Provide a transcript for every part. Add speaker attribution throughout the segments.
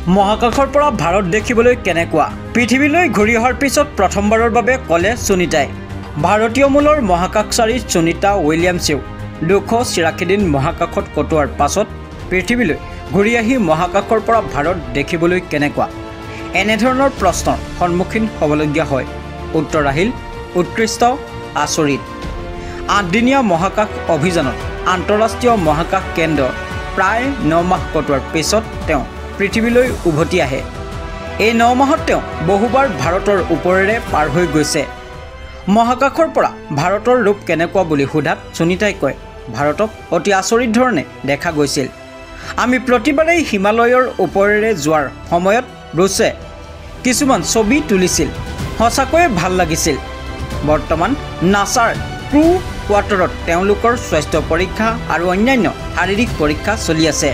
Speaker 1: মহাকাশৰ পৰা ভাৰত দেখিবলৈ কেনেকুৱা? পৃথিৱীলৈ ঘূৰি অহাৰ পিছত প্ৰথমবাৰৰ বাবে ক'লে সুনীতাই। ভাৰতীয় মূলৰ মহাকাশচাৰী সুনীতা উইলিয়ামছেও 286 দিন মহাকাশত কটোৱাৰ পাছত পৃথিৱীলৈ ঘূৰি আহি মহাকাশৰ পৰা ভাৰত দেখিবলৈ কেনেকুৱা, এনেধৰণৰ প্ৰশ্নৰ সন্মুখীন হ'বলগীয়া হয়। উত্তৰ আহিল উৎকৃষ্ট, আচৰিত। 8দিনীয়া মহাকাশ অভিযানত আন্তঃৰাষ্ট্ৰীয় মহাকাশ কেন্দ্ৰ প্ৰায় 9 মাহ কটোৱাৰ পিছত তেওঁ পৃথিৱীলৈ উভতি আহে। এই 9 মাহত তেওঁ বহুবাৰ ভাৰতৰ ওপৰেৰে পাৰ হৈ গৈছে। মহাকাশৰ পৰা ভাৰতৰ ৰূপ কেনেকুৱা বুলি সোধাত সুনীতাই কয়, ভাৰতক অতি আচৰিত ধৰণে দেখা গৈছিল। আমি প্ৰতিবাৰেই হিমালয়ৰ ওপৰেৰে যোৱাৰ সময়ত ব্ৰুছে কিছুমান ছবি তুলিছিল, সঁচাকৈয়ে ভাল লাগিছিল। বৰ্তমান নাছাৰ ক্ৰু কোৱাৰ্টাৰত তেওঁলোকৰ স্বাস্থ্য পৰীক্ষা আৰু অন্যান্য শাৰীৰিক পৰীক্ষা চলি আছে।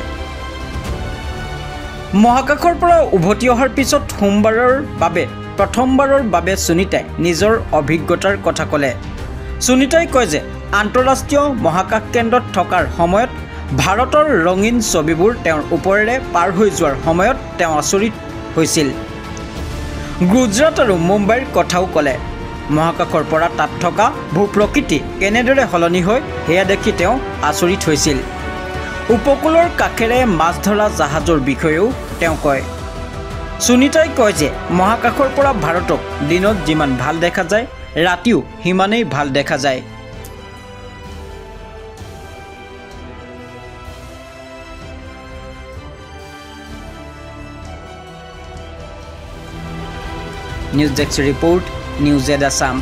Speaker 1: মহাকাশৰ পৰা উভতি অহাৰ পিছত সোমবাৰৰ বাবে প্ৰথমবাৰৰ বাবে সুনীতাই নিজৰ অভিজ্ঞতাৰ কথা ক'লে। সুনীতাই কয় যে আন্তঃৰাষ্ট্ৰীয় মহাকাশ কেন্দ্ৰত থকাৰ সময়ত ভাৰতৰ ৰঙীন ছবিবোৰ তেওঁৰ ওপৰেৰে পাৰ হৈ যোৱাৰ সময়ত তেওঁ আচৰিত হৈছিল। গুজৰাট আৰু মুম্বাইৰ কথাও ক'লে। মহাকাশৰ পৰা তাত থকা ভূপ্ৰকৃতি কেনেদৰে সলনি হয় সেয়া দেখি তেওঁ আচৰিত হৈছিল। উপকূলৰ কাষেৰে মাছ ধৰা জাহাজৰ বিষয়েও তেওঁ কয়। সুনীতাই কয় যে মহাকাশৰ পৰা ভাৰতক দিনত যিমান ভাল দেখা যায়, ৰাতিও সিমানেই ভাল দেখা যায়। News desk report, news Z Assam.